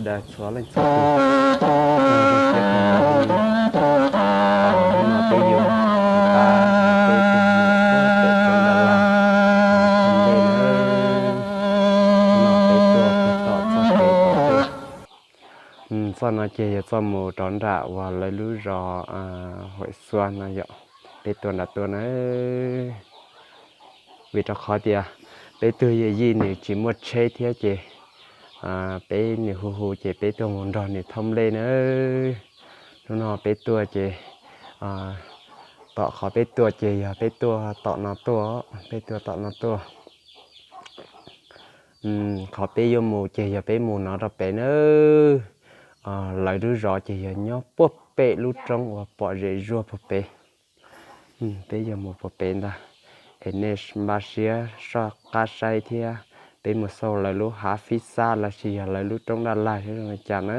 Dag txhua leej txhua tus, no peb yuav mus nqa peb tus me pem roob Daj Laj thoob dej na. No peb tuaj puag tom txoj kev pem. Txoj no ces yog txoj mus rau nram uas lawv lub zos Huam Xua no yom. Peb tuaj nram tuaj na, vim rau qhov tias peb tug yawm yij nws tsis muaj tsheb thiab ces peb nws hu hu ces peb tuaj mus nrog nws thauj nplej na. Hnub no peb tuaj ces tom qhov peb tuaj ces yog peb tuaj tom no tuaj, peb tuaj tom no tuaj. Qhov peb yuav mus ces yog peb mus no rau pem na. Lawv lub zos ces yog nyob puag pem lub roob uas pom zem zuag puag pem. Peb yuav mus puag pem ntag, es nej npaj siab soj qab saib thiab. Peb mus xauj lawv lub hav fib xab los sis yog lawv lub roob Daj Laj zoo li cas na.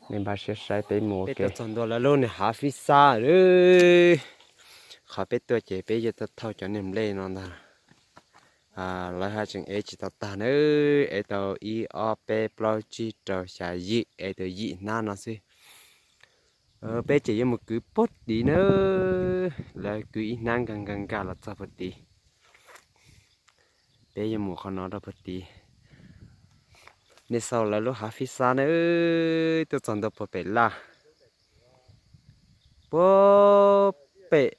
Nej npaj siab saib peb mus. Peb tuaj txog ntua lawv lub niag hav fib xab lawm. Qhov peb tuaj ces peb yuav tau thauj cov niag nplej no ntag. Lawv haj tseem ev tsis tau tag na, ev tau ib ob peb plaub tsib rau xya yim, ev tau yim hnab no xwb. Peb ces yuav mus kwv puag tid na, lawv kwv ib hnab nkag nkag nkag los txog puag tid. Peb yuav mus qhov no rau puag tid. Nej xauj lawv lub hav fib xab na, tuaj txog ntua puag pem laj, puag pem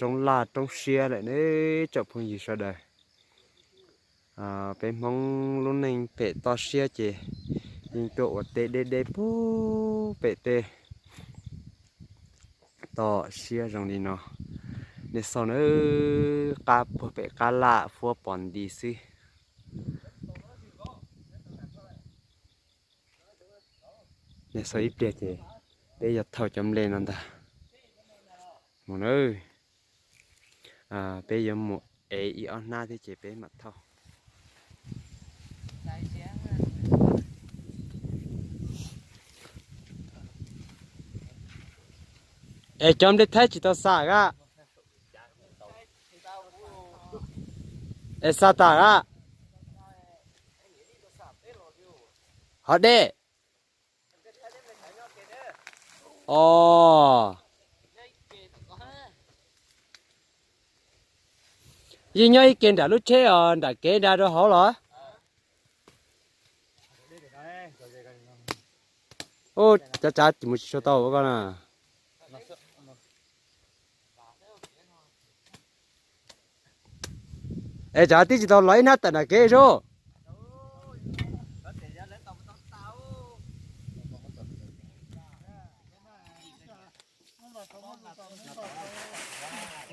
roob laj roob siab lawm ne, tsoom phooj ywg sawv daws. Peb Hmoob lub neej pem toj siab ces yeej tuaj ua teb deb deb puag pem tej toj siab zoo li no. Nej xauj na, qab puag pem qab laj fuab pos nti xwb. Nej xauj ib pliag ces peb yuav thauj cov nplej no ntag. Mus na, peb yuav mus ev ib ob hnab thiab ces peb mam thauj. Es cov nplej thaib tsis tau xa a? Es xa tas a? Ho dej. Os, yeej nyob ib ke nram lub tsheb os, nram kev nra rau hauv los? Ub, cav tsav mus tsis tshua tau koj na. Es tsav tib tsis tau los ib hnab tawm nram kev sub.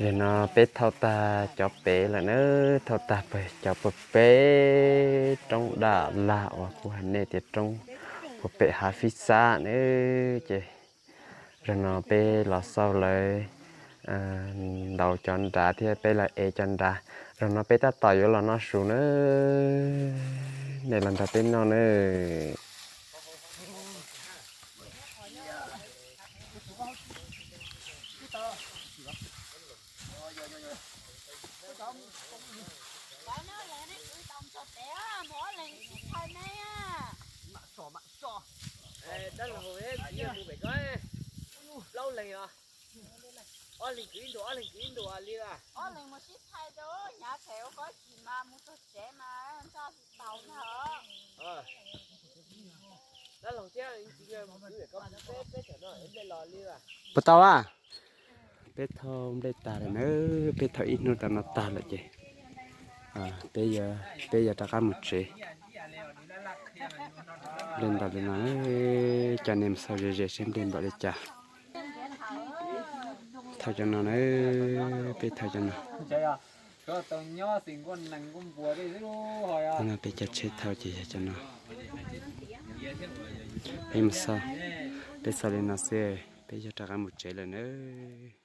Nim no peb thauj tag cov pem lawm na, thauj tag cov puag pem roob Daj Laj uas kuv hais nej tias roob puag pem hav fib xab na. Ces zaum no peb los xauj lawv ntaus cov nrad thiab peb los ev cov nrad. Zaum no peb tab tom yuav los noj su na, nej los nrog peb noj na. Puas tau a? Peb thauj nplej tag lawm na, peb thauj ib hnub tau no tag lawm ces peb yuav rov qab mus tsev. Nplej npaum li no, coj nej mus xauj ze ze seb nplej npaum li cas. Thauj cov no na, peb thauj cov no. No peb cov tsheb thauj ces yog cov no. Peb mus xauj, peb xauj li no xwb, peb yuav rov qab mus tsev lawm nawb.